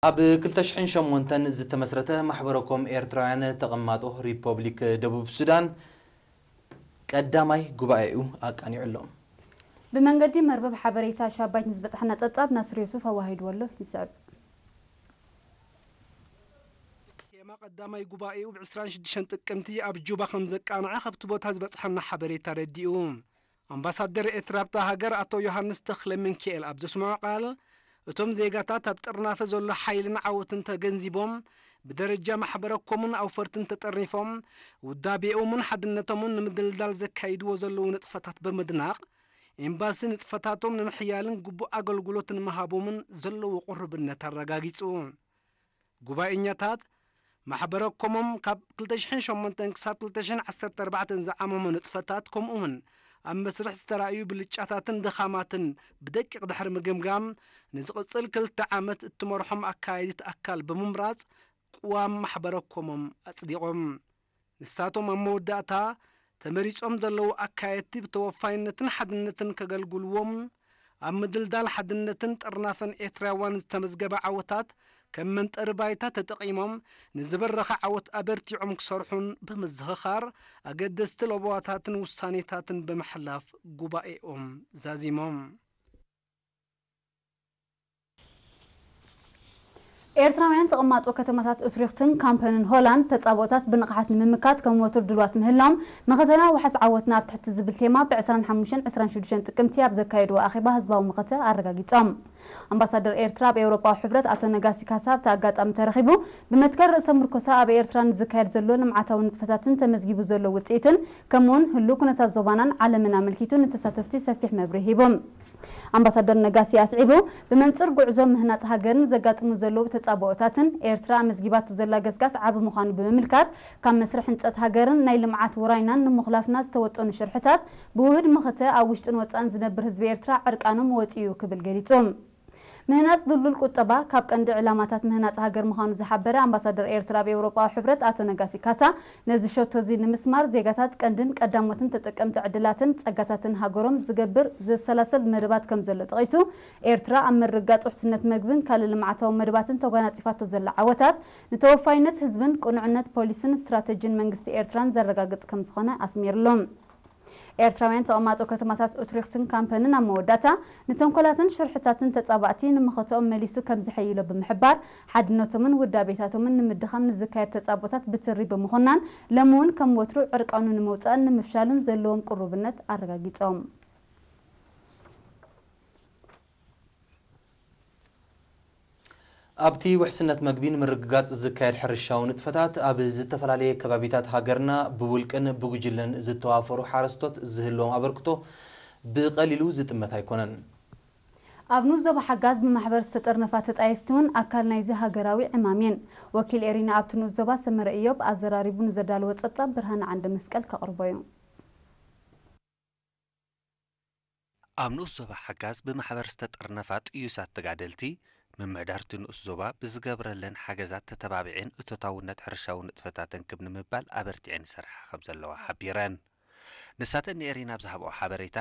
ኣብ ክልተ ሽሕን ሸሞንተን ዝተመስረተ ማሕበረ ኮም ኤርትራውያን ተቐማጦ ሪፐብሊክ ደቡብ ሱዳን ቀዳማይ ጉባኤኡ ኣቃኒዑ ኣሎ። ብመንገዲ መርበብ ሓበሬታ ሻባይት ንዝበጽሐና ጸብጻብ ናስር ዮሱፍ ኣዋሂድዎ ኣሎ። ይስዕብ። ቴማ ቀዳማይ ጉባኤኡ ብ ዕስራን ሽዱሽተን ጥቅምቲ ኣብ ጁባ ከም ዘቃንዐ ካብቲ ቦታ ዝበጽሐና ሓበሬታ ረዲኡ። ኣምባሳደር ኤርትራ ኣብታ ሃገር ኣቶ ዮሃንስ ተኽለ ሚንኪኤል ኣብ ዘስምዖ ቃል፣ እቶም ዜጋታት ኣብ ጥርናፈ ዘሎ ሓይልን ዓወትን ተገንዚቦም፣ ብደረጃ ማሕበረ ኮምን ኣውፈርትን ተጠርኒፎም፣ ውዳቤኦምን ሓድነቶምን ንምድልዳል ዘካይድዎ ዘለዉ ንጥፈታት ብምድናቕ፣ ኤምባሲ ንጥፈታቶም ንምሕያልን ግቡእ ኣገልግሎት ንምሃቦምን ዘለዎ ቁርብነት ኣረጋጊጹ። ጉባኤኛታት ማሕበረ ኮሞም ካብ ክልተ ሽሕን ሸሞንተን ክሳብ ክልተ ሽሕን ዓሰርተ ኣርባዕተን ዝዓመሞ ንጥፈታት፣ ከምኡውን ኣብ መስርሕ ዝተራእዩ ብልጫታትን ድኻማትን ብደቂቕ ድሕሪ ምግምጋም፣ ንዝቕጽል ክልተ ዓመት እትመርሖም ኣካየዲት ኣካል ብምምራጽ፣ ቅዋም ማሕበረ ኮሞም ኣጽዲቖም። ንሳቶም ኣብ መወዳእታ ተመሪጾም ዘለዉ ኣካየድቲ ብተወፋይነትን ሓድነትን ከገልግልዎም፣ ኣብ ምድልዳል ሓድነትን ጥርናፈን ኤርትራውያን ዝተመዝገበ ዓወታት ከም መንጠሪ ባይታ ተጠቒሞም፣ ንዝበረኸ ዓወት ኣበርቲዖም ክሰርሑን ብምዝኽኻር፣ ኣገደስቲ ለበዋታትን ውሳኔታትን ብምሕላፍ ጉባኤኦም ዛዚሞም። ኤርትራውያን ተቐማጦ ከተማታት ኡትሪኽትን ካምፐንን ሆላንድ፣ ተጻብኦታት ብንቕሓት ንምምካት ከም ወትሩ ድልዋት ምህላዎም፣ መኸተና ዋሕስ ዓወትና ኣብ ትሕቲ ዝብል ቴማ ብ ዕስራን ሓሙሽተን ዕስራን ሽዱሽተን ጥቅምቲ ኣብ ዘካየድዎ ኣኼባ ህዝባዊ መኸተ ኣረጋጊጾም። ኣምባሳደር ኤርትራ ኣብ ኤውሮጳዊ ሕብረት ኣቶ ነጋሲ ካሳ ኣብቲ ኣጋጣሚ ተረኺቡ፣ ብመትከል ርእሰ ምርኮሳ ኣብ ኤርትራ ንዝካየድ ዘሎ ልምዓታዊ ንጥፈታትን ተመዝጊቡ ዘሎ ውጽኢትን፣ ከምኡውን ህሉው ኩነታት ዞባናን ዓለምን ኣመልኪቱ ንተሳተፍቲ ሰፊሕ መብርሂ ሂቡ። ኣምባሳደር ነጋሲ ኣስዒቡ፣ ብመንጽር ጉዕዞ ምህናጽ ሃገርን ዘጋጥሙ ዘለዉ ተጻብኦታትን፣ ኤርትራ ኣመዝጊባቶ ዘላ ገስጋስ ዓቢ ምዃኑ ብምምልካት፣ ካብ መስርሕ ህንጸት ሃገርን ናይ ልምዓት ውራይናን ንምኹላፍና ዝተወጠኑ ሽርሕታት፣ ብውሁድ መኸተ ኣብ ውሽጥን ወጻእን ዝነብር ህዝቢ ኤርትራ ዕርቃኖም ወጺኡ ክብል ገሊጹ። ምህናጽ ድልዱል ቁጠባ ካብ ቀንዲ ዕላማታት ምህናጽ ሃገር ምዃኑ ዝሓበረ ኣምባሳደር ኤርትራ ኣብ ኤውሮጳዊ ሕብረት ኣቶ ነጋሲ ካሳ፣ ነዚ ሸቶ እዚ ንምስማር ዜጋታት ቀንድን ቀዳሞትን ተጠቀምቲ ዕድላትን ጸጋታትን ሃገሮም ዝገብር ዘሰላስል መደባት ከም ዘሎ ጠቒሱ፣ ኤርትራ ኣብ ምርግጋጽ ውሕስነት መግብን ካልእ ልምዓታዊ መደባትን ተጓናጺፋቶ ዘላ ዓወታት፣ ንተወፋይነት ህዝብን ቅኑዕነት ፖሊስን ስትራተጂን መንግስቲ ኤርትራን ዘረጋግጽ ከም ዝኾነ ኣስሚርሉ። ኤርትራውያን ተቐማጦ ከተማታት ኡትሪኽትን ካምፐንን ኣብ መወዳእታ፣ ንተንኮላትን ሽርሕታትን ተጻባእቲ ንመኸተኦም መሊሱ ከም ዝሕይሎ ብምሕባር፣ ሓድነቶምን ውዳቤታቶምን ንምድኻም ንዝካየድ ተጻብኦታት ብትሪ ብምኹናን፣ ሎሚ እውን ከም ወትሩ ዕርቃኑ ንምውጻእን ንምፍሻልን ዘለዎም ቅሩብነት ኣረጋጊጾም። ኣብቲ ውሕስነት መግቢ ንምርግጋጽ ዝካየድ ሕርሻዊ ንጥፈታት፣ ኣብ ዝተፈላለየ ከባቢታት ሃገርና ብውልቅን ብጉጅለን ዝተዋፈሩ ሓረስቶት ዝህልዎም ኣበርክቶ ብቐሊሉ ዝጥመት ኣይኮነን። ኣብ ንኡስ ዞባ ሓጋዝ ብማሕበር ዝተጠርነፋ ተጣየስቲ እውን ኣካል ናይዚ ሃገራዊ ዕማም እየን። ወኪል ኤሪና ኣብቲ ንኡስ ዞባ ሰመረ እዮብ ኣዘራሪቡ ንዘዳለወ ጸብጻብ ብርሃነ ዓንደ መስቀል ከቕርቦ እዩ። ኣብ ንኡስ ዞባ ሓጋዝ ብማሕበር ዝተጠርነፋ ጥዩሳት ተጋደልቲ፣ ምምሕዳርቲ ንኡስ ዞባ ብዝገብረለን ሓገዛት ተተባቢዐን እቶታውነት ሕርሻዊ ንጥፈታተን ክብ ንምባል ኣበርቲዐን ይሰርሓ ከም ዘለዋ ሓቢረን። ንሳተን ንኤሪና ኣብ ዝሃብኦ ሓበሬታ፣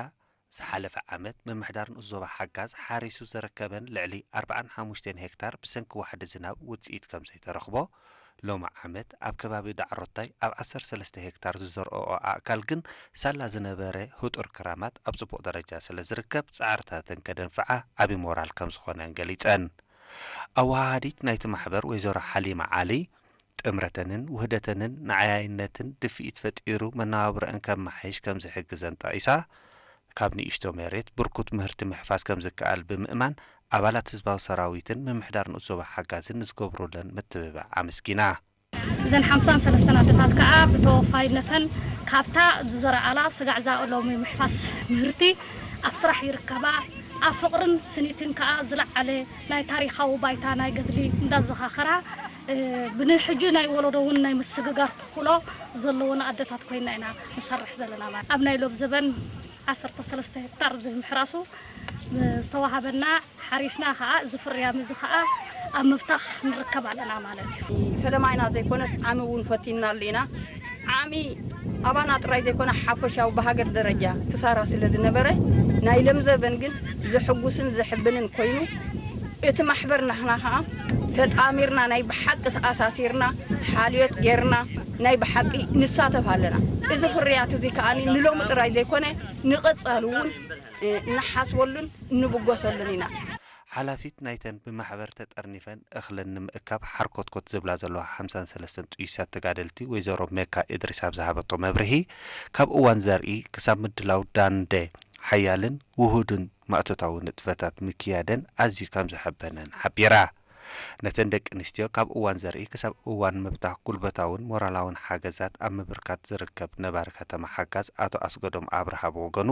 ዝሓለፈ ዓመት ምምሕዳር ንኡስ ዞባ ሓጋዝ ሓሪሱ ዘረከበን ልዕሊ ኣርብዓን ሓሙሽተን ሄክታር ብሰንኪ ዋሕዲ ዝናብ ውጽኢት ከም ዘይተረኽቦ፣ ሎሚ ዓመት ኣብ ከባቢ ዳዕሮታይ ኣብ ዓሰርተ ሰለስተ ሄክታር ዝዘርኦኦ ኣእካል ግን ሳላ ዝነበረ ህጡር ክራማት ኣብ ጽቡቕ ደረጃ ስለ ዝርከብ፣ ጻዕርታተን ከደንፍዓ ዓቢ ሞራል ከም ዝኾነን ገሊጸን። ኣወሃሃዲት ናይቲ ማሕበር ወይዘሮ ሓሊማ ዓሊ፣ ጥምረተንን ውህደተንን ንዓያይነትን ድፍኢት ፈጢሩ መነባብሮአን ከመሓይሽ ከም ዝሕግዘን ጠቒሳ፣ ካብ ንእሽቶ መሬት ብርኩት ምህርቲ ምሕፋስ ከም ዝከኣል ብምእማን፣ ኣባላት ህዝባዊ ሰራዊትን ምምሕዳር ንኡስ ዞባ ሓጋዝን ንዝገብሩለን ምትብባዕ ኣመስጊና። እዘን ሓምሳን ሰለስተን ኣደታት ከኣ ብተወፋይነተን ካብታ ዝዘርኣላ ስጋዕ ዛእሎሚ ምሕፋስ ምህርቲ ኣብ ስራሕ ይርከባ። ኣብ ፍቕርን ስኒትን ከኣ ዝለዓለ ናይ ታሪኻዊ ባይታ ናይ ገድሊ እንዳዘኻኸራ፣ እ፣ ብንሕጂ ናይ ወለዶ እውን ናይ ምስግጋር ተኽእሎ ዘለወን ኣደታት ኮይና ኢና ንሰርሕ ዘለና። ማለት ኣብ ናይ ሎብ ዘበን ዓሰርተ ሰለስተ ሄክታር ዘይምሕራሱ ዝተዋሃበና ሓሪስና ኸዓ፣ እዚ ፍርያም እዚ ኸዓ ኣብ ምብታኽ ንርከብ ኣለና ማለት እዩ። ፈለማይና ዘይኮነስ ዓሚ እውን ፈቲንናሉ ኢና። ዓሚ ኣባና ጥራይ ዘይኮነ፣ ሓፈሻዊ ብሃገር ደረጃ ክሳራ ስለ ዝነበረ፣ ናይ ለምዘበን ግን ዘሕጉስን ዘሕብንን ኮይኑ፣ እቲ ማሕበር ናህና ኸዓ ተጣሚርና ናይ ብሓቂ ተኣሳሲርና ሓልዮት ጌርና ናይ ብሓቂ ንሳተፍ ኣለና። እዚ ፍርያት እዚ ከኣ ንሎሚ ጥራይ ዘይኮነ ንቐጻሊ እውን ንሓስበሉን ንብገሰሉን ኢና። ሓላፊት ናይተን ብማሕበር ተጠርኒፈን እኽለን ንምእካብ ሓርኮትኮት ዝብላ ዘለዋ ሓምሳን ሰለስተን ጥዩሳት ተጋደልቲ ወይዘሮ ሜካ እድሪስ ኣብ ዝሃበቶ መብርሂ፣ ካብ እዋን ዘርኢ ክሳብ ምድላው ዳንደ ሓያልን ውሁድን ማእቶታዊ ንጥፈታት ምክያደን ኣዝዩ ከም ዘሐበነን ሓቢራ። ነተን ደቂ ኣንስትዮ ካብ እዋን ዘርኢ ክሳብ እዋን ምብታኽ ጉልበታውን ሞራላውን ሓገዛት ኣብ ምብርካት ዝርከብ ነባሪ ከተማ ሓጋዝ ኣቶ ኣስገዶም ኣብርሃ ብወገኑ፣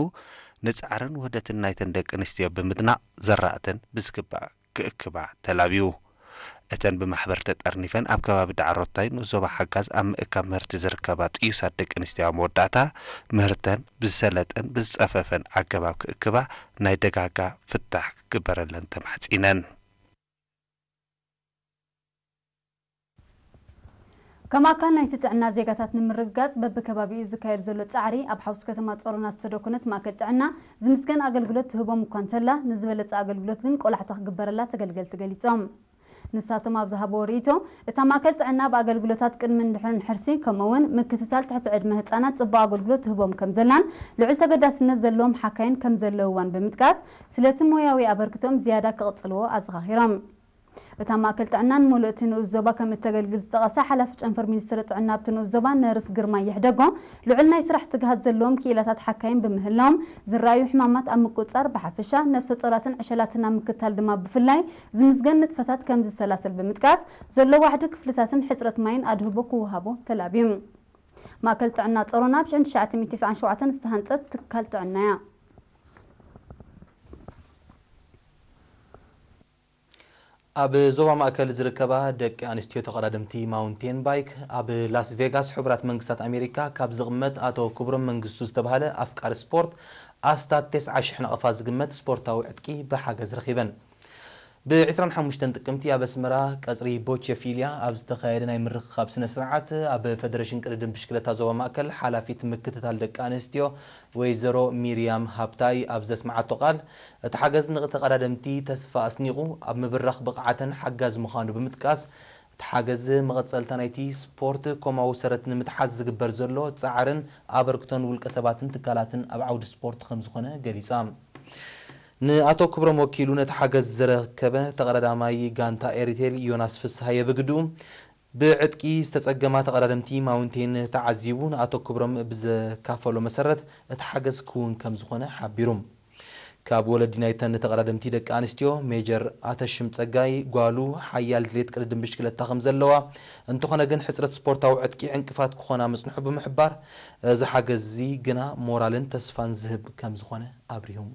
ንጻዕርን ውህደትን ናይተን ደቂ ኣንስትዮ ብምድናቕ፣ ዘራእተን ብዝግባእ ክእክባ ተላብዩ። እተን ብማሕበር ተጠርኒፈን ኣብ ከባቢ ዳዕሮታይ ንኡስ ዞባ ሓጋዝ ኣብ ምእካብ ምህርቲ ዝርከባ ጥዩሳት ደቂ ኣንስትዮ ኣብ መወዳእታ፣ ምህርተን ብዝሰለጠን ብዝጸፈፈን ኣገባብ ክእክባ ናይ ደጋጋ ፍታሕ ክግበረለን ተማሕጺነን። ከም ኣካል ናይቲ ጥዕና ዜጋታት ንምርግጋጽ በብከባቢኡ ዝካየድ ዘሎ ጻዕሪ፣ ኣብ ሓውሲ ከተማ ጾሮና ዝተደኮነት ማእከል ጥዕና ዝምስገን ኣገልግሎት ትህቦም እኳ እንተላ፣ ንዝበለጸ ኣገልግሎት ግን ቆላሕታ ክግበረላ ተገልገልቲ ገሊጾም። ንሳቶም ኣብ ዝሃብዎ ርእይቶ፣ እታ ማእከል ጥዕና ብኣገልግሎታት ቅድምን ድሕርን ሕርሲ፣ ከምኡ'ውን ምክትታል ትሕቲ ዕድመ ህጻናት ጽቡቕ ኣገልግሎት ትህቦም ከም ዘላን ልዑል ተገዳስነት ዘለዎም ሓካይን ከም ዘለውዋን ብምጥቃስ፣ ስለቲ ሞያዊ ኣበርክቶኦም ዝያዳ ክቕጽልዎ ኣዘኻኺሮም። እታ ማእከል ጥዕና ንመሉእ እቲ ንኡስ ዞባ ከም እተገልግል ዝጠቐሳ ሓላፊ ጨንፈር ሚኒስትሪ ጥዕና ኣብቲ ንኡስ ዞባ ነርስ ግርማይ ይሕደጎ፣ ልዑል ናይ ስራሕ ትግሃት ዘለዎም ክኢላታት ሓካይም ብምህላዎም ዝረኣዩ ሕማማት ኣብ ምቁጽጻር ብሓፈሻ፣ ነፍሰ ጾራትን ዕሸላትን ኣብ ምክትታል ድማ ብፍላይ ዝምስገን ንጥፈታት ከም ዝሰላሰል ብምጥቃስ፣ ዘሎ ዋሕዲ ክፍልታትን ሕጽረት ማይን ኣድህቦ ክወሃቦ ተላብዩ። ማእከል ጥዕና ጾሮና ብ ሽሕን ትሽዓተ ሚእትን ተስዓን ሸውዓተን ዝተሃንጸት ትካል ጥዕና እያ። ኣብ ዞባ ማእከል ዝርከባ ደቂ ኣንስትዮ ተቐዳደምቲ ማውንቴን ባይክ፣ ኣብ ላስ ቬጋስ ሕቡራት መንግስታት ኣሜሪካ ካብ ዝቕመጥ ኣቶ ክብሮም መንግስቱ ዝተባህለ ኣፍቃሪ ስፖርት ኣስታት ተስዓ ሽሕ ናቕፋ ዝግመት ስፖርታዊ ዕጥቂ ብሓገዝ ረኺበን። ብ ዕስራን ሓሙሽተን ጥቅምቲ ኣብ ኣስመራ ቀጽሪ ቦቸፊልያ ኣብ ዝተኻየደ ናይ ምርኽኻብ ስነ ስርዓት፣ ኣብ ፈደረሽን ቅድድም ብሽክለታ ዞባ ማእከል ሓላፊት ምክትታል ደቂ ኣንስትዮ ወይዘሮ ሚርያም ሃብታይ ኣብ ዘስምዓቶ ቃል፣ እቲ ሓገዝ ንተቐዳደምቲ ተስፋ ኣስኒቑ፣ ኣብ ምብራኽ ብቕዓተን ሓጋዚ ምዃኑ ብምጥቃስ፣ እቲ ሓገዝ መቐጸልታ ናይቲ ስፖርት ኮማዊ ሰረት ንምትሓዝ ዝግበር ዘሎ ጻዕርን ኣበርክቶን ውልቀ ሰባትን ትካላትን ኣብ ዓውዲ ስፖርት ከም ዝኾነ ገሊጻ። ንኣቶ ክብሮም ወኪሉ ነቲ ሓገዝ ዝረከበ ተቐዳዳማይ ጋንታ ኤሪቴል ዮናስ ፍስሃየ ብግድኡ፣ ብዕጥቂ ዝተጸገማ ተቐዳደምቲ ማውንቴን ተዓዚቡ ንኣቶ ክብሮም ብዘካፈሎ መሰረት እቲ ሓገዝ ክውን ከም ዝኾነ ሓቢሩ። ካብ ወለዲ ናይተን ተቐዳደምቲ ደቂ ኣንስትዮ ሜጀር ኣተሽም ጸጋይ ጓሉ ሓያል ድሌት ቅድድም ብሽክለታ ከም ዘለዋ፣ እንተኾነ ግን ሕጽረት ስፖርታዊ ዕጥቂ ዕንቅፋት ክኾና ምጽንሑ ብምሕባር፣ እዚ ሓገዝ እዚ ግና ሞራልን ተስፋን ዝህብ ከም ዝኾነ ኣብሪሁ።